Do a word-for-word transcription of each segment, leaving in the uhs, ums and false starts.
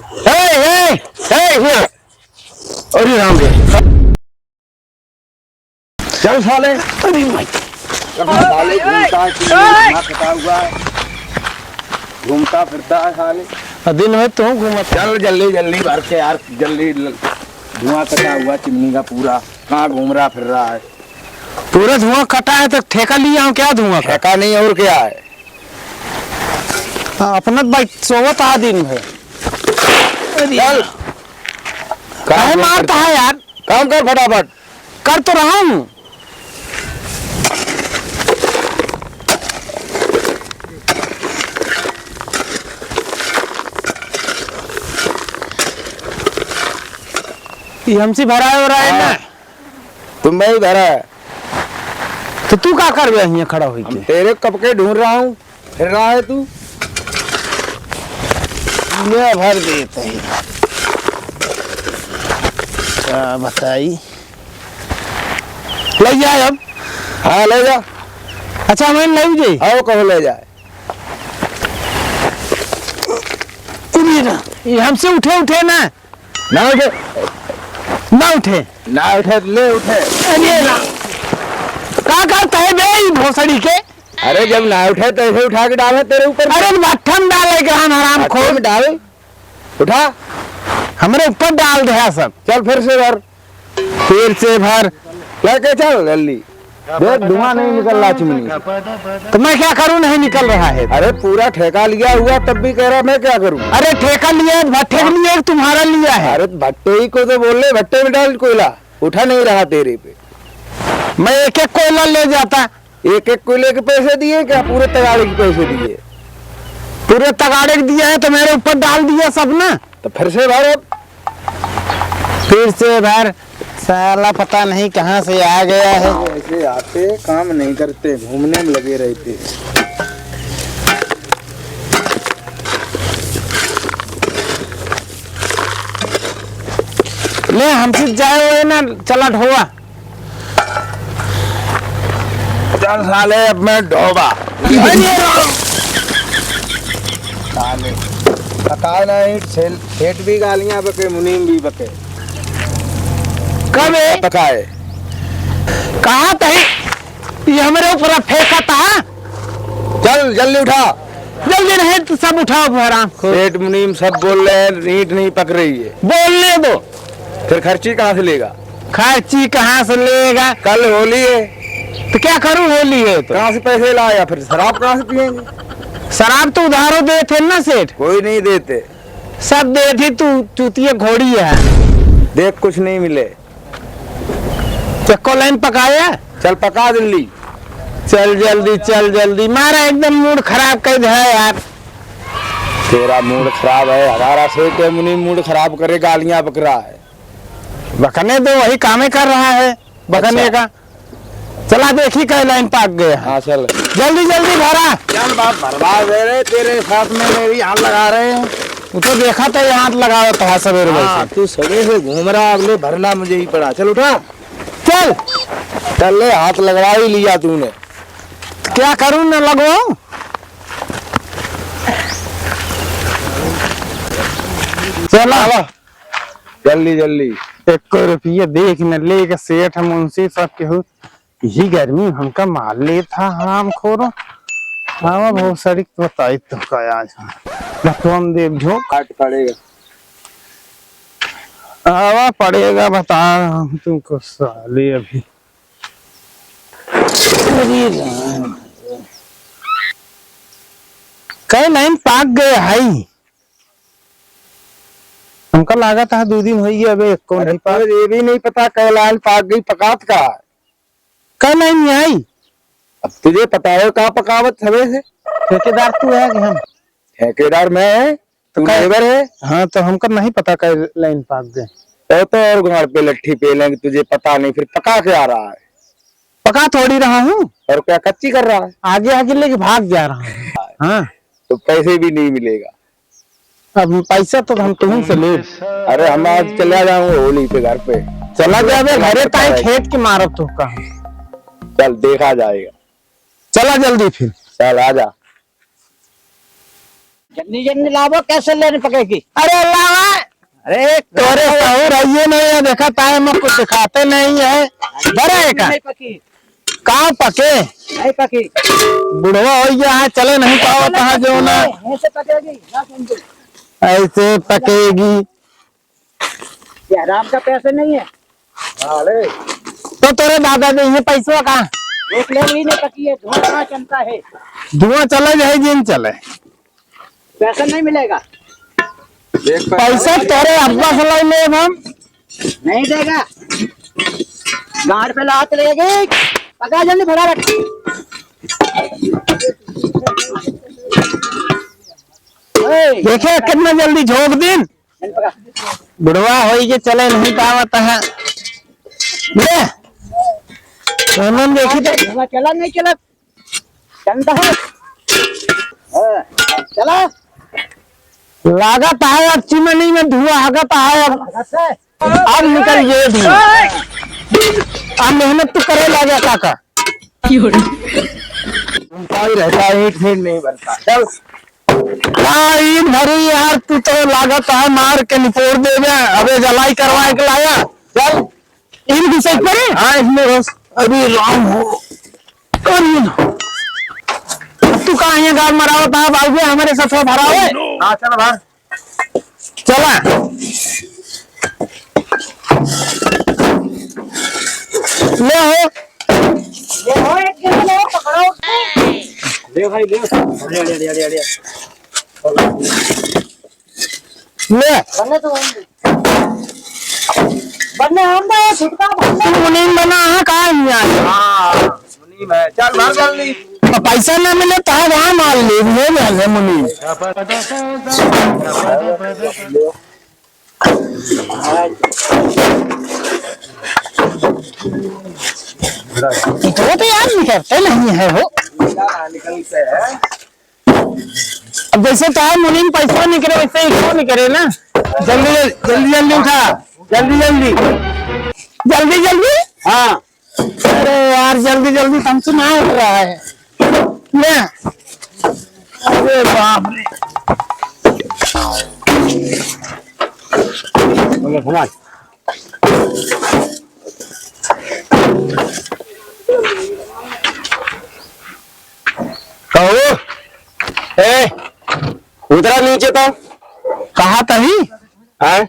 ए, ए, ए, हिया। अरे राम रे। चल साले। अरे भाई। चल साले, घूमता है, धुआं कटा हुआ है। घूमता फिरता है साले। आ, दिन में तू घूमत। चल जल्दी, जल्दी भर के यार, जल्दी ल-, धुआं कटा हुआ चिमनी का पूरा। कहाँ घूम रहा फिर रहा है? पूरा धुआं कटा है तो ठेका लिया हूँ क्या धुआं का? ठेका नहीं और क्या है? हाँ, अपना भाई सोवत आ दिन भर। चल। काहे मारता है यार? काम कर फटाफट। कर तो रहा हूँ। ये हमसे भरा हो रहा है ना? हाँ। तुम भाई भरा है। तो तू का करबे हियां खड़ा होई हम के? तेरे कब के ढूंढ रहा हूँ, फिर रहा है तू। ले भर देते हैं। का बताई? ले जाए अब। हाँ, ले जा। अच्छा, मैं ले जाए। आओ, कहो ले जाए। उठिए ना, ये हमसे उठे, उठे ना। ना उठे। ना उठे। ना उठे तो ले उठे। अरे ना। का करता है बे ई भोसड़ी के? अरे जब ना उठे तो ऐसे उठा के डाले तेरे ऊपर। अरे भट्ठम डाले के हम हराम भट्ठम खोर। डाल। उठा। हमरे ऊपर डाल दे है सब। चल फिर से भर। फिर से भर। लेके चल जल्दी। देख, धुआं नहीं निकल रहा चिमनी से। तो मैं क्या करूं, नहीं निकल रहा है? अरे, पूरा ठेका लिया हुआ, तब भी कह रहा, मैं क्या करूं? अरे, ठेका लिया है, भट्ठे के लिए, तुम्हारा लिया है। अरे, भट्टे ही को तो बोल ले, भट्टे में डाल कोयला, उठा नहीं रहा तेरे पे। मैं एक एक कोयला ले जाता। एक एक कोयले के पैसे दिए क्या? पूरे तगाड़े के पैसे दिए। पूरे तगाड़े के दिए हैं, तो मेरे ऊपर डाल दिया सब ना। तो फिर से भर अब। फिर से भर, साला पता नहीं कहाँ से आ गया है। ऐसे आते, काम नहीं करते, घूमने में लगे रहते। ले, हमसे जाए हुए ना, चला ढोवा। चल साले, अब मैं ढोबा। अरे राम। साले, पकाए ना ईंट, सेल-, सेठ भी गालियां बके, मुनीम भी बके। कब है? पकाए। कहाँ तही? ये हमरे ऊपर फेंका था। चल, जल्दी उठा। जल्दी नहीं तो सब उठाओ हराम खोर। सेठ मुनीम सब बोल रहे हैं, ईंट नहीं पक रही है। बोलने दो। फिर खर्ची कहाँ से लेगा? खर्ची कहाँ से लेगा? कल होली है। तो क्या करूँ, होली है तो? कहाँ से पैसे लाएगा फिर? शराब कहाँ से पिएंगे? शराब तो उधारो देते हैं ना सेठ। कोई नहीं देते। सब देते, तू चूतिया घोड़ी है। देख, कुछ नहीं मिले। चक्को लाइन पकाया? चल पका जल्दी। चल जल्दी, चल जल्दी। मारा एकदम मूड खराब कर दे है यार। तेरा मूड खराब है, हमारा सेठ है मुनीम मूड खराब करे, गालियां बक रहा है। बकने दो, वही कामे कर रहा है, बकने अच्छा। का। चला देखी, कई लाइन पाक गया। हाँ, चल। जल्दी, जल्दी भरा। चल, बाप भरवा दे रहे, तेरे साथ में मेरी हाथ लगा रहे हैं। वो तो देखा था, ये हाथ लगावा था सवेरे हाँ, वैसे। तू सवेरे से घूम रहा, अब ले भरना मुझे ही पड़ा। चल उठा। चल। चल ले, हाथ लगवा ही लिया तूने। क्या करूँ, न लगवाऊँ? चला। चला। जल्दी, जल्दी। एक रुपये देख न लेके सेठ मुंशी सब केहू। यही गर्मी में हमका मार लेत ह हराम खोरो। आवा बहुत सड़ी तो बताई तो का आज हम। भगवान देव झोंक। काट पड़ेगा। आवा पड़ेगा, बता रहा हूँ तुमको साले अभी। अरे राम। कई लाइन पाक गए हई। हमका लागत है दो दिन होई गए, अबे एको अरे नहीं पाक। तो ये भी नहीं पता कई लाइन पाक गई, पकात का। कल लाइन नहीं आई। अब तुझे पता है कहाँ पकावत हवे से? ठेकेदार तू है कि हम? ठेकेदार मैं है, तो तू कल लेबर है। हाँ, तो हमका नहीं पता कल लाइन पाक गए। तो, तो और गाड़ पे लट्ठी पे लेंगे, तुझे पता नहीं, फिर पका के आ रहा है। पका थोड़ी रहा हूँ। और क्या कच्ची कर रहा है? आगे आगे लेके भाग जा रहा हूँ। हाँ। तो पैसे भी नहीं मिलेगा। अब पैसा तो हम तुम से ले। अरे हम आज चला जाऊंगा होली पे घर पे। चला जाबे घरे, ताई खेत के मारत हो का। चल देखा जाएगा। चला जल्दी फिर। चल आजा। जल्दी जल्दी लावो, कैसे लेन पकेगी? अरे लावा, अरे, तोरे सहूर है ये नहीं है, देखा ताए में कुछ दिखाते नहीं है। बड़ा है का? नहीं पकी। का पके? नहीं पकी। बुढ़वा हो गया है, चले नहीं पावत है जो ना। ऐसे पकेगी, ना समझो। ऐसे पकेगी। ये हराम का पैसे नहीं है। तो तोरे दादा दे ये पैसवा का? एक ले भी नहीं पकी है, धुआं कहाँ चमका है? धुआं चले चाहे जिन चले। पैसा नहीं मिलेगा। देख पैसा पैसा तोरे अब्बा से लाई लेब हम। नहीं देगा। गांड पे लात लेगी। पका जल्दी फटाफट। ए, देखे कितना जल्दी झोंक दिन। जल्दी पका। बुढ़वा होई के चले नहीं पावत है। ले। तो हम देखी तो चला नहीं चला। चलता है। हाँ, चला। लागत है अब चिमनी में धुआं हगत है अब। हगत है। अब निकल ये धुआं। अब मेहनत तो करे लागे काका। उनका ही रहता है, ईंट फीट नहीं बनता। चल। का ईंट भरी यार, तू तो लागत है मार के निपोर देबे। अबे जलाई करवाए के लाया। चल। इन भी सही पड़े? हाँ, इसमें बस। अरे राम हो। अरे ना। तू कहाँ ये गाल मरावत है, बाबू, हमारे साथ हो भरा है? हाँ, चल भाई। चला। ले हो। ले हो, एक किलो ले, पकड़ो। ले भाई, ले। अरे, अरे, अरे, अरे, अरे। ले। बन्ने तो हम, बन्ने हम ना, छुटका बन्ने। तू मुनीम बना है, का है यार? हाँ, मुनीम है। चल, भर जल्दी। तो पैसा ना मिले, तो वहाँ मार ले, ये जाने मुनीम। इतना तो यार निकलते नहीं है हो। निकलते हैं। अब जैसे तो है मुनीम पैसा निकले, वैसे ही क्यों निकले ना? जल्दी, जल्दी, जल्दी उठा, जल्दी, जल्दी, जल्दी, जल्दी। हाँ। अरे यार, जल्दी, जल्दी, हमसे ना हो रहा है। ले। अरे बाप रे। बोले, घुमा। कहो, ए, उतरा नीचे तो। कहा तही? हाँ?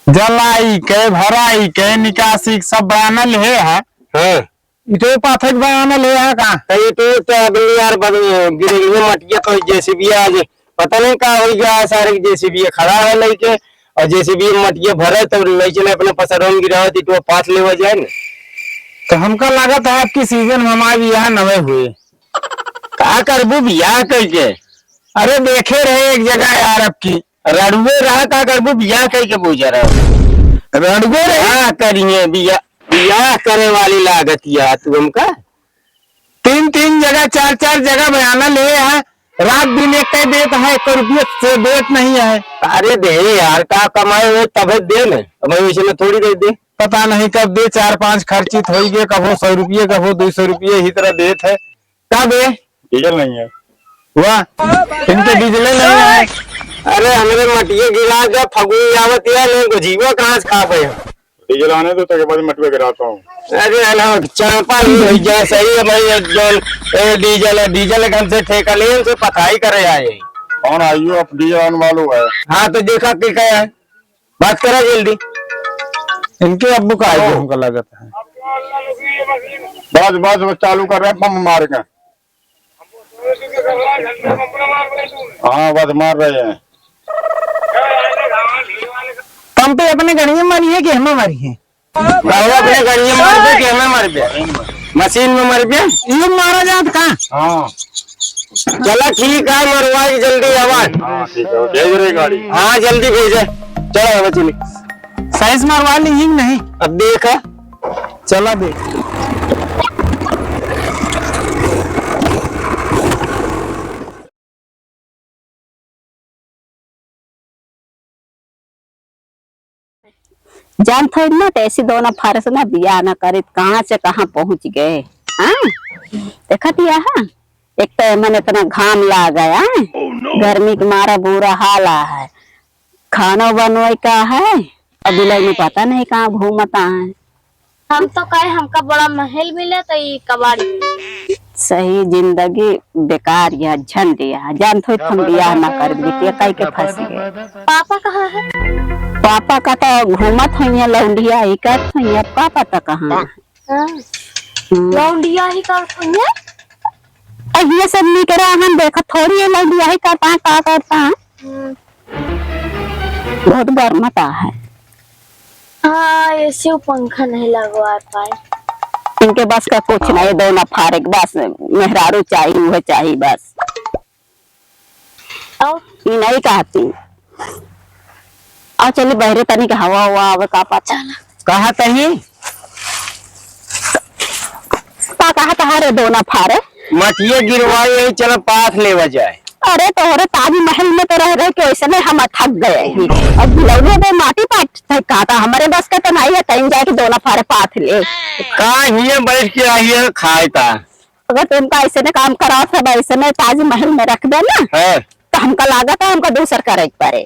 जलाई के, भराई के, निकासी के सब बयाना ले है। हाँ। इटो पाथर के बयाना ले है का? तो इटो तो अगली यार बद-, गिरेगी मटिया तो जेसीबी आज पता नहीं का हो गया है, सारे जेसीबी खड़ा है लेके, और जेसीबी मटिया भरे तो ले चले अपने पसरवा में गिरावे, तो इटो पाथ लेवा जाए ना। तो हमका लागत है आपकी सीजन में हमारे यहाँ नवे हुए। का करबू बियाह कइके? अरे देखे रहे एक जगह यार आपकी। रड़ुए रहा, का करबू बियाह कइके पूछा रहा? रड़ुए रहे? का करिए बियाह, बियाह करे वाली लागत या तू हमका? तीन तीन जगह, चार चार जगह बयाना ले है, रात दिन एक कह देत है, एक रुपये से देत नहीं है। अरे दे यार, का कमाए हुए तबे दे न, अब वैसे में थोड़ी दे दे। पता नहीं कब दे, चार पांच खर्चित होई गए, कभो सौ रुपये, कभो दो सौ रुपये ही तरह देत है। का बे? डीजल नहीं है। वाह, इनके डीजले नहीं है। अरे, हमरे मटिया गिरा दे, फगुई आवत है, नहीं तो जीवा कहाँ से खा पाए? डीजल आने दो, तेरे बाद मटिया गिराता हूँ। अरे, ना, चापा नहीं हो गया, सही है भाई, ये जो, ए, डीजल है, डीजल एक हमसे ठेका ले, उनसे पथाई करे आए। कौन आइयो, अब डीजल आने वालो है। हाँ, तो देखा कि क्या है? बात करा जल्दी। इनके अब्बू का आइडिया हमको लगत है। बस, बस, बस चालू कर रहे हैं पंप मार के। हाँ, बस मार रहे हैं। पंप पे अपने गड़िया मारी है कि हमें मारी है? बाबू अपने गड़िया मार दे कि हमें मार दे? मशीन में मार दे? ये मारा जात का? हाँ। चला ठीक है, मरवा के जल्दी आवा। हाँ, ठीक है, भेज रहे गाड़ी। हाँ, जल्दी भेजे। चलो, अब चली। साइज मरवा ली ही नहीं। अब देखा। चला देख। जान थोड़ी ना, तो ऐसी दोनों फरस ना बियाह ना करे, कहाँ से कहाँ पहुँच गए। हाँ? देखत ही आहा, एक तो एमन इतना घाम लाग गया है, गर्मी के मारा बुरा हाल आ है। खाना बनवाई का है, अभी लइके पता नहीं कहाँ घूमत आए। हम तो कहे हमका बड़ा महल मिले तो ई कबाड़ी मिले। सही जिंदगी बेकार या झंड या, जानत होई तो हम बियाह ना करब, बिटिया कई के फंस गए। पापा कहाँ है? पापा का तो घूमत होइए लौंडिया ही करत होइए, अब का पता कहाँ है। हाँ। हम्म। लौंडिया ही करत होइए? अहिए सब निकरा हम देखत थोड़ी है लौंडिया ही करता है, का करता है। हम्म। बहुत गर्मता है। हाँ, एसी और पंखा नहीं लगवा पाए। इनके बस का कुछ नहीं, दो ना फारेक बस, मेहरारू चाही, उहे चाही बस। और? ई नहीं कहती। और चली बहरे तनी के हवा हुआ आवे का पता। कहा तही? का कहा तहारे दो ना फारे? मटिया गिरवाई, यही चला पाथ लेवा जाए। अरे तोहरे ताजमहल में तो रह रह के वैसे में हम थक गए ही। अब बिलौले में माटी पाथ है, का था हमरे बस का तो नहीं है, कहीं जाके दोना फारे पाथ ले। का हिये बैठ के आइए खाए का? अगर तुमका ऐसे ने काम करावत है, ऐसे में ताजमहल में रख दे ना, हाँ। तो हमका लागत है हमका दूसर करे के पड़े।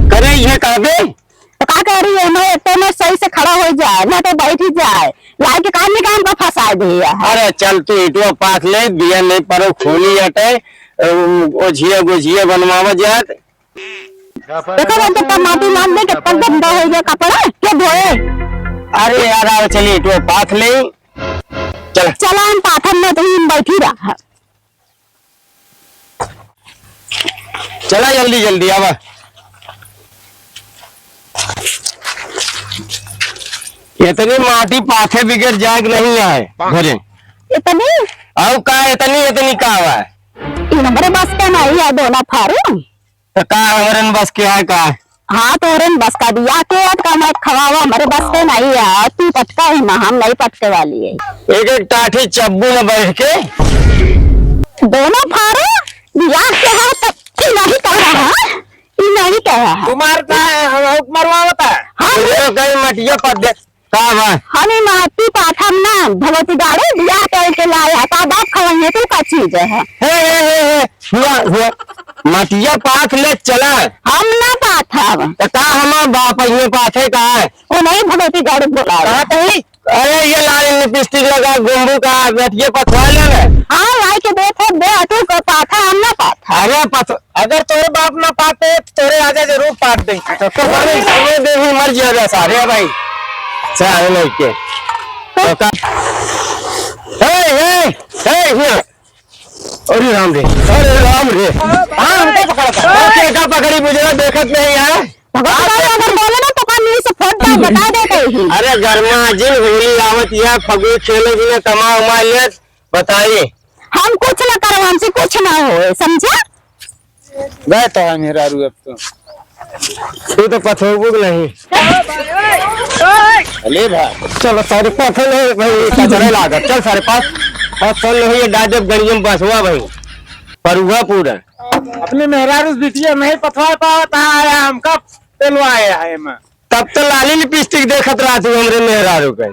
करे ये कहबे? तो का करी, एमे एक तो में सही से खड़ा हो जाए, ना तो बैठ ही जाए, लाए के काम नहीं काम का फंसा दिया है। अरे चल तू इटवा पाथ ले, बिया नहीं परो खोली अटे, अ, ओझिया गोझिया बनवावा जात। देखो बा, तो माटी लाग दे, कितना गंदा हो गया कपड़ा, के धोए? अरे यार, आओ चलिए इटवा पाथ ले, चल। चला हम पाथन में तो हम बैठी रहा। चला जल्दी जल्दी आवा। इतनी माटी पाथे बिगड़ जाए कि नहीं आए घरे। इतनी? और का इतनी, इतनी का आवा? ये हमरे बस का नहीं है, दोना फारे। तो का हमरन बस के है का? हाँ, तोहरन बस का बिया के है, तो का मैं खवावा, हमरे बस के नहीं है। और तू पटका ही ना, हम नहीं पटके वाली है। एक एक टाठी चब्बू में बैठ के। दोना फारे बिया के है, तो ई नहीं कह रहा है, ई नहीं कह रहा है। तुम्हार का है, हम, हम मरवावता है। हाँ, ये तो कहीं मटिया पद दे। का बा? हम ई माटी पाथम ना, भगवती गाड़ी बियाह करके लाए है, का बाप खवइहे तू का चीज है? हे, हे, हे, हे, हुआ, हुआ। मटिया पाथ ले चला। हम ना पाथब। तो का हमार बाप ये पाथे का है? वो नहीं, भगवती गाड़ी बुला रहा। कहाँ कहीं? अरे ये लाल लिपस्टिक लगा, गुम्बू का, मटिया पथवा ले रे। हाँ, लाई के देत है, दे, तू का पाथा, हम ना पाथा। अरे पथ-, अगर तोरे बाप ना पाते, तो तोरे राजा जरूर पाट दे। तो तोरे समय दे भी मर जिया बे सारे भाई। सारे लइके। तो का-, ए, ए, ए, हिया। अरे राम रे, अरे राम रे। हाँ, हमको पकड़ा था। ओके, का पकड़ी बुझला, देखत नहीं है। भगवान भाई, अगर बोले ना तो कान मुंह से फट जाए, बता देते ही। अरे गरमा जिन होली आवत या, फगुई खेले बिना कमा उमा ले, बताई। हम कुछ ना करो, हमसे कुछ ना होए, समझा? गए तो है मेहरारू अब तो। तू तो पथोबू के नहीं। अले भाई। चलो सारे पथो नहीं भाई, कचरे लागत। चल सारे पास। बस चल नहीं, ये डाजब गड़ियम बसवा भाई। परुआ पूरा। अपने मेहरारू से बिटिया नहीं पथवा पावत है, आया हमका पेलवाए है एमा। तब तो लाली लिपस्टिक देखत रहा तू हमरे मेहरारू के।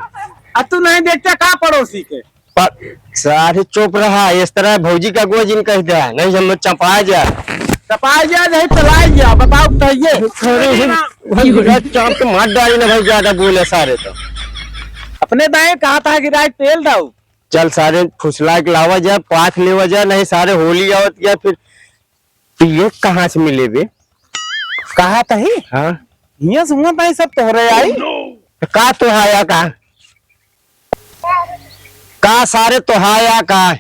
अब तू नहीं देखता का पड़ोसी के? प-, सारे चुप रहा, इस तरह भौजी का गोजिन कह दे, नहीं हम लोग चपा जा। चपा जा, नहीं चला जा, बताओ तो ये। अरे, हम, हम चाप के मार डाली ना भाई, ज्यादा बोले सारे तो। अपने दाएं कहा था कि राज तेल दाऊ। चल सारे फुसला के लावा जा, पाथ लेवा जा, नहीं सारे होली आवत या फिर तो ये कहाँ से मिले बे? कहा तही? हाँ। हियाँ सुनत आई सब तोहरे आई। तो का तोहाया का? का सारे तोहाया का?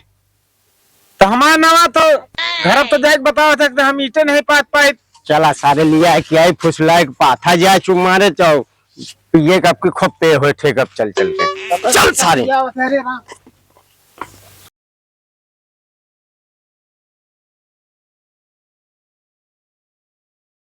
तो हमार नवा तो घर अब तो जाके बतावा सकते, हम ईटे नहीं पात पाए। चला सारे लिया के आई फुसला एक पाथा जाए चुमारे चाहो। पिए कब की खूब पे होए ठेक अब चल चल के। चल सारे।